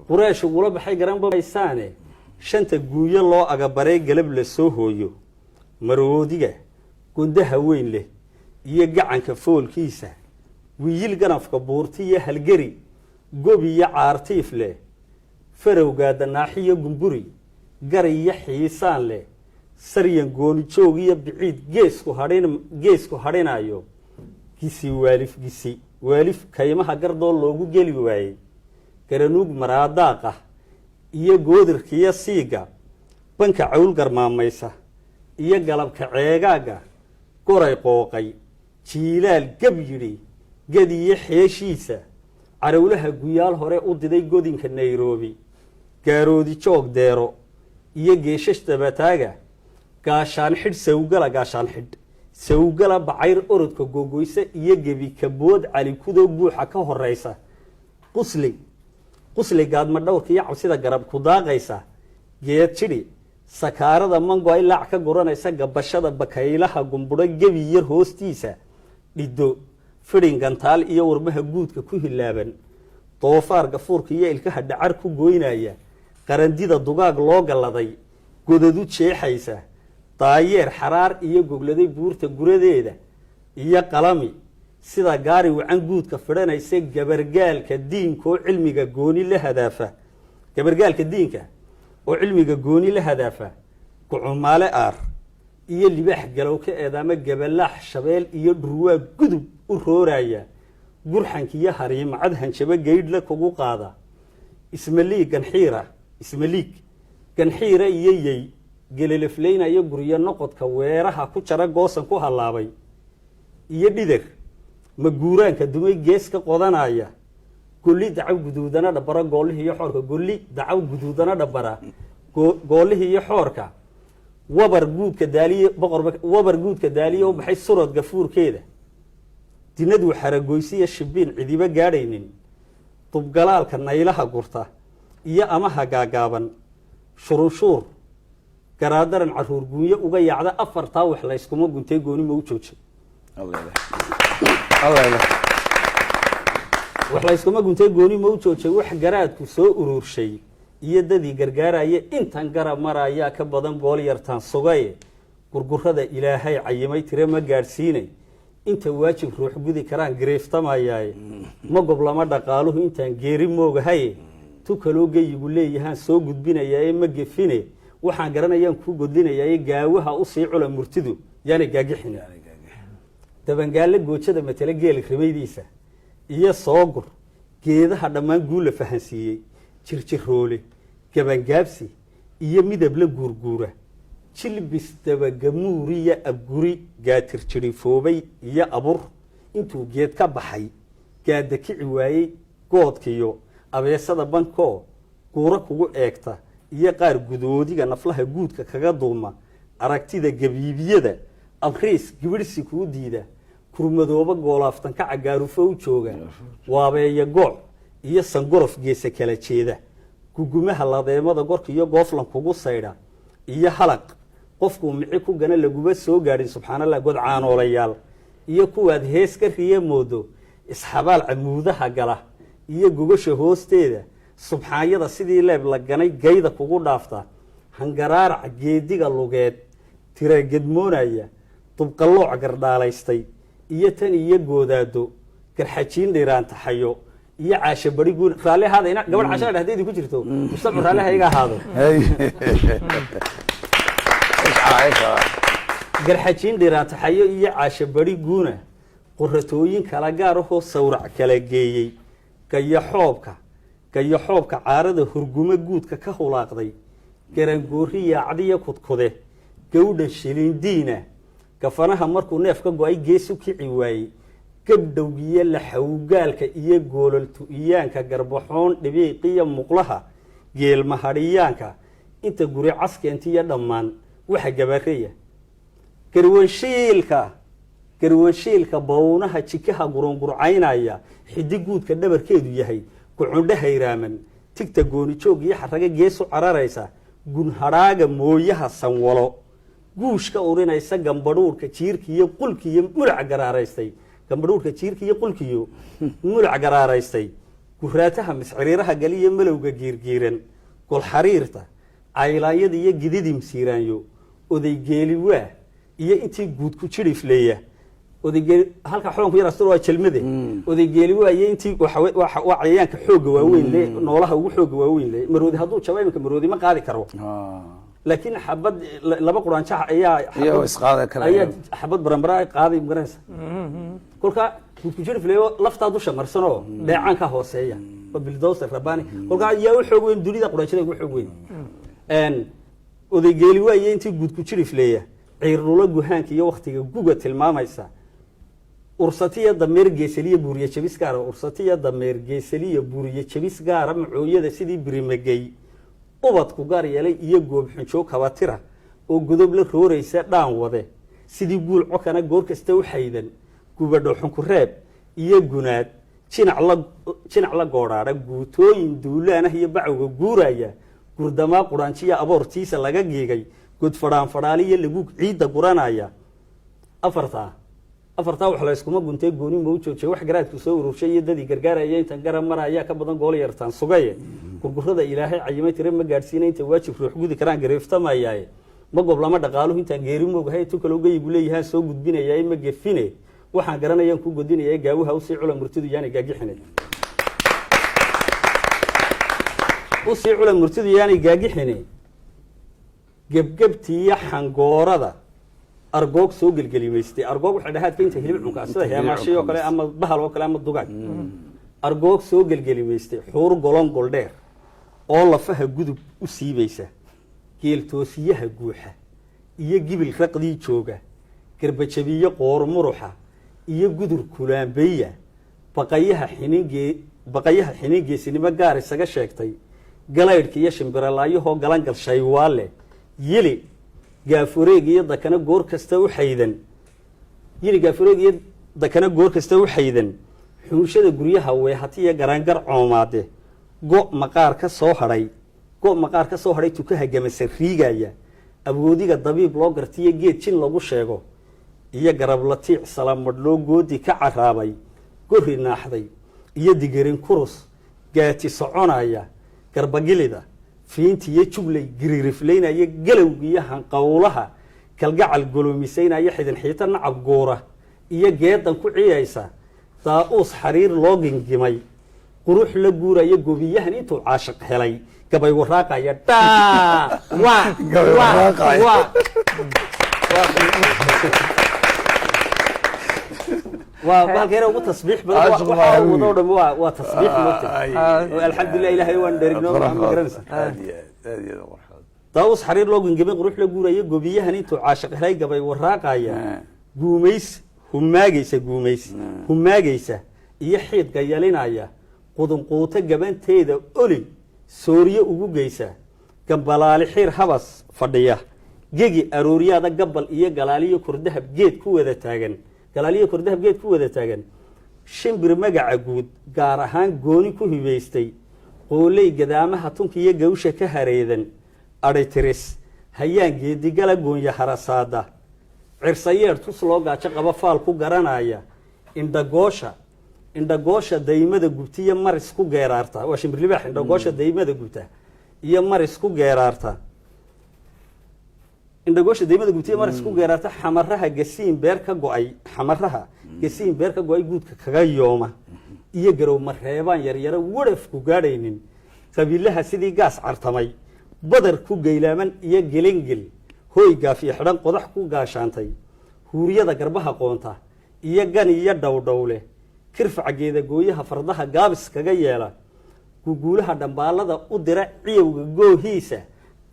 Qureesh ugula baxay garanba maysaane. Shanta guunyo loo agabaree galab la soo hooyo, maroodiga gondaha weyn leh iyo gacanka foolkiisa, wiyil ganafka buurti iyo halgeri gob iyo caartiif leh, farowgaa danaaxiyo gumburi gar iyo xiisaan leh, saryan goonijoog iyo biciid geesku hadhin geesku hadhinayo, gisi waalif, gisi waalif kaymaha gardoo loogu geli waayey, garanuug maraadaaqa iyo goodirkiyo siiga, banka cawl garmaamaysa iyo galabka ceegaaga, goray qooqay jiilaal gab yidhi gadiyo xeeshiisa, carowlaha guyaal hore u diday godinka Nairobi, gaaroodi joog deero iyo geeshash dabataaga, gaashaan xidh sawgala, gaashaan xidh sawgala bacayr orodka gogoysa iyo gebi kabood cali kudoo guuxa ka horeysa, qusli qusli gaadma dhowrka iyo cabsida garab ku daaqaysa, geed jidhi sakaarada mango ay laac ka guranaysa, gabashada bakaylaha gumburo gebi yar hoostiisa, dhiddo fidhin gantaal iyo warmaha guudka ku hilaaban, doofaar gafuurka iyo ilkaha dhacar ku goynaya, qarandida dugaag loo galladay godadu jeexaysa, daayeer xaraar iyo gogladay buurta guradeeda iyo qalami sida gaari wacan guudka fidhanaysa, gabargaalka diinka oo cilmiga gooni la hadaafa, gabargaalka diinka oo cilmiga gooni la hadaafa, gucumaale aar iyo libaax galow ka eedaama, gabalaax shabeel iyo dhurwaa gudub u rooraya, gurxanka iyo hariimacad hanjabo geydhla kugu qaada, ismaliig ganxiira, ismaliig ganxiira iyo yey gelelaflaynaya, guryo noqodka weeraha ku jara, goosan ku hallaabay iyo dhidar maguuraanka dumay gees ka qodanaya, golli dacaw guduudana dhabara goollihii iyo xoorka, golli dacaw guduudana dhabara goollihii iyo xoorka, wabar guudka daaliye boqorba, wabar guudka daaliye u baxay surad gafuurkeeda, dinadu xaragoysiya shibiin cidiba gaadhaynin, dubgalaalka naylaha gurta iyo amaha gaagaaban, shurunshuur garaadaran caruur guunyo uga yaacda. Afartaa wax layskuma guntay, gooni ma u joojay? Allah. Wax layskuma guntay, gooni ma u joojay? Wax garaadku soo ururshay iyo dadii gargaaraya intan garab marayaa ka badan gool yartaan sugaye. Gurgurada Ilaahay cayimay tire ma gaadhsiinay, inta waajib ruux gudi karaan gareeftamayaaye, ma goblama dhaqaaluhu intaan geeri moogahaye, tu kaloo geyigu leeyahaan soo gudbinayaaye, ma gefine, waxaan garanayaan kuu godlinayaaye, gaawaha usii cula murtidu yaanay gaagixin. Dabangaalle goojada matele geela rimaydiisa iyo soogur geedaha dhammaan guul la fahansiiyey, jirjiroole gabangaabsi iyo midab la guurguura, jilbis dabagamuuriya abguri gaatirjirifoobay iyo abur intuu geed ka baxay gaada kici waayey, goodkiyo abeesada bankoo guuro kugu eegta iyo qaar gudoodiga naflaha guudka kaga duuma, aragtida gabiibiyada abriis gibirhsi kuu diida, kurmadooba goolaaftankaca gaarufo u jooga, waabeeya gooc iyo sangorof geesa kala jeeda, gugumaha ladeemada gorka iyo gooflan kugu saydha iyo halaq qofkuu mici ku gana laguba soo gaadhin, subxaanallah, godcaanoolayaal iyo kuwaad hees ka riye moodo, isxabaal camuudaha gala iyo gogosha hoosteeda, subxaanyada sidii leeb la ganay gayda kugu dhaafta, hangaraarac geediga lugeed tira gedmoonaya, dubqallooc gardhaalaystay iyo tan iyo goodaado, garxajiin dhiraantaxayo iyo caasha bari guun. Raalli ahaada, ina gabadh caasha la dhahda ku jirto, mustaqbal raalli ha iga ahaado. Hey. Garxajiin dhiraantaxayo iyo caasha bari guuna, qoratooyin kala gaar ahoo sawrac kala geeyey, gayaxoobka gayaxoobka caarada hurgumo guudka ka hulaaqday, garangoori yaacdiya kudkude, gawdhan shilindiina, gafanaha markuu neef ka go-ay gees u kici waayey, gabdhowgiyo laxawgaalka iyo goololtu-iyaanka, garbaxoon dhibiiqiyo muqlaha geelmahadhiyaanka, inta guri caskeentiyo dhammaan waxa gabareya, garwanshiilka garwanshiilka bawnaha jikaha gurungurcaynaya, xidi guudka dhabarkeedu yahay gucundho hayraaman, tigta goonijoog iyo xaraga gees u cararaysa, gunhadhaaga mooyaha sanwalo guush ka urinaysa, gambadhuurka jiirka iyo qulkiiyo mulac garaaraystay, gambadhuurka jiirka iyo qulkiyo mulac garaaraystay, Guraataha misciriiraha galiyo malowga giirgiiran, golxariirta caylaanyada iyo gididim siiraanyo, odaygeeliwaa iyo intii guud ku jirifleeya. Odaygeel halka xoonku yar astur waa jelmade. Odaygeeliwaa iyo intii waa cayayaanka xoogga waaweyn le, noolaha ugu xoogga waaweyn le. Maroodi hadduu jabo iminka, maroodi ma qaadi karo, laakiin xabad laba quraanjax ayaa Iyagoo isqaadi karaya. Ayaa xabad baranbara ay qaaday, magaranaysa. Kolka guudkujirifleeyo laftaa dusha marsanoo dheecaanka hooseeya waa bulldozer rabbaani. Kolka yaa u xoog weyn dunida? Quraanjada ugu xoog weyn. Odaygeeli waaye intii guudkujirifleeya, ciirlulo guhaanka iyo waktiga guga tilmaamaysa, ursatiya dameer geesaliya buuriye jabis gaara, ursatiya dameer geesaliya buuriye jabis gaara, macooyada sidii birimagey ubadku gaar yeelay iyo goob xunjoog kabatira oo godob la rooraysa dhaan wade, sidii guul cokana goor kasta u xaydan, gubadho xunkureeb iyo gunaad jinac la jinac la goodhaadha, guutooyin duulaanah iyo bacowga guuraya, gurdamaa quraanjiya aboortiisa laga giigay, god fadhaan fadhaaliyo lagu ciidda guranaya. Afartaa wax layskuma guntee, gooni mau joojay. Wax garaadku soo ururshay iyo dadii gargaaraya intan garab maraya ka badan gool yartaan sugaye. Gurgurada Ilaahay cayimay tire ma gaadhsiina, inta waajib ruux gudi karaan gareeftamayaaye. Ma goblama dhaqaaluhu intaan geeri moogahay, tu kaloo geyigu leeyahaan soo gudbinayaa, ma gefine. Waxaan garanayaan ku godinaya, gaawaha usii cula murtidu yaani gaagixine, usii cula murtidu yaani gaagixine. Gebgebtiiyo xangoorada argoog soo gelgelimaystay. Argoog waxay dhahaadka inta hilib cunka, sida heemaashay oo kale ama bahal oo kale ama dugaag. Argoog soo gelgelimaystay, xuur golon goldheer oo lafaha gudub u siibaysa, geeltoosiyaha guuxa iyo gibil raqdii jooga, garbajabiyo qoor muruxa iyo gudur kulaambeya, baqayaha xiningee baqayaha xinin geesinimo gaar isaga sheegtay, galaydhka iyo shimbiralaayahoo galangal shaywaale, yili gaafureeg iyo dakana goor kasta u xaydan, yili gaafureeg iyo dakana goor kasta u xaydan, xuunshada guryaha weehatiya garaangar coomaade, go' maqaar ka soo hadhay, go' maqaar ka soo hadhay tukaha gamasa riigaya, awoodiga dabiib loo gartiyo geed jin lagu sheego iyo garablatiic salamadhloo goodi ka caraabay, gori naaxday iyo digerin kurus gaati soconaya, garbagilida fiintiyo juglay giriiriflaynaya, galowgiiyo hanqowlaha kalgacal goloomisaynaya, xidin xiito nacab guura iyo geedan ku ciyaysa, daa-uus xariir loo gingimay, qurux la guuraya, gobiyahan intuu caashiq helay gabay waraaqaya dhaa wa. Gabay wa waraaqaya. Wa waa bahalka ugu tasbiix badan. Caashiq waxa baa uu wado oo dhan waa tasbiix moogta. Oo alxamdulilah, Ilaahay waan dherigno, ma garanaysa. Aad iyo aad, aad iyo aad u qurxoon. Daawus xariir loo gingimay, qurux la guuraya, gobiyahan intuu caashiq helay gabay waraaqaya, guumays humaagaysa, guumays humaagaysa iyo xiidka yalinaya, qudunquuto gabanteeda oli sooriye ugu geysa, gambalaali xiir habas fadhiya, gegi arooryaada gabal iyo galaaliyo kordahab geed ku wada taagan, galaaliyo kordahab geed ku wada taagan, shimbir magaca guud gaar ahaan gooni ku hibaystay, qooley gadaamaha tunka iyo gawsha ka hareedan, adhitiris hayaan geedigala goonya harasaada, cirsayeer tus loo gaajo qaba faal ku garanaya, indhagoosha daymada gubta iyo maris ku geeraarta. Waa shimbir libaax. Indhagoosha daymada gubta iyo maris ku geeraarta, indhagoosha daymada gubta iyo maris ku geeraarta, xamaraha gasiin beer ka go-ay, xamaraha gasiin beer ka go-ay guudka kaga yooma, iyo garow mareebaan yaryaro warafku gaadhaynin, qabiilaha sidii gaas cartamay badar ku geylaaman iyo gelengel hooy gaaf iyo xidhan qodax ku gaashaantay, huuriyada garbaha qoonta iyo gan iyo dhowdhowle, kirfaca geeda gooyaha fardaha gaabis kaga yeela, guguulaha dhambaalada u dira ciyowga goohiisa,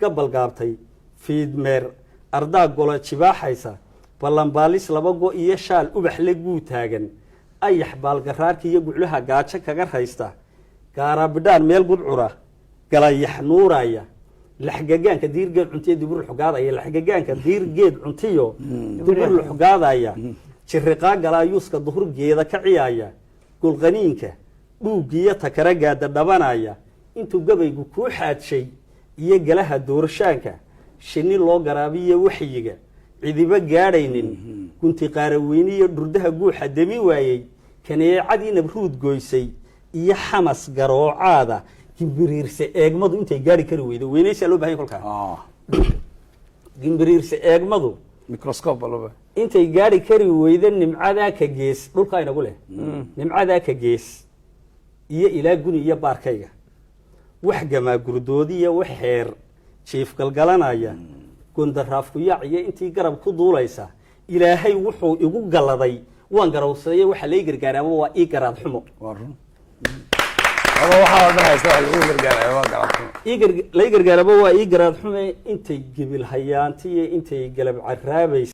gabal gaabtay fiidmeer ardaa gola jibaaxaysa, ballanbaalis laba go iyo shaal ubax la guu taagan, ayax baalgaraarka iyo guclaha gaajo kaga raysta, gaaraabidhaan meel gudcura galayax nuuraya, laxgagaanka diir geed cuntiyo dibur luxgaadaya, laxgagaanka diir geed cuntiyo dibur luxgaadaya, jiriqaa galaayuuska duhur geeda ka ciyaaya, gulqaniinka dhuugiyo takara gaada dhabanaya, intuu gabaygu kuu xaadshay iyo galaha doorashaanka, shinni loo garaabiyo waxyiga cidiba gaadhaynin, gunti qaaraweyniyo dhurdaha guuxa demi waayey, kaneecadii nabruud goysay. Iyo xamas garoocaada gimbiriirse eegmadu intay gaari kari weydo. Weynaysaa loo bahanya kolkaa. Gimbiriirse eegmadu Microscope baa loo baahan. Intay gaari kari weydo nimcadaa ka gees dhulkaa inagu leh, nimcadaa ka gees iyo ilaa guni iyo baarkayga, wax gamaa gurdoodiya, wax xeer jiif galgalanaya, gondaraafkuyaac iyo intii garab ku duulaysa, Ilaahay wuxuu igu galladay waan garawsaday. Waxa lay gargaaraaba waa ii garaad xumo. Waa run. Aba waxaa oo dhan haysta, wax lagu gargaaraya waa garaad xumo. Lay gargaaraba waa ii garaad xume. Intay gebil hayaantiyo intay galab caraabaysa.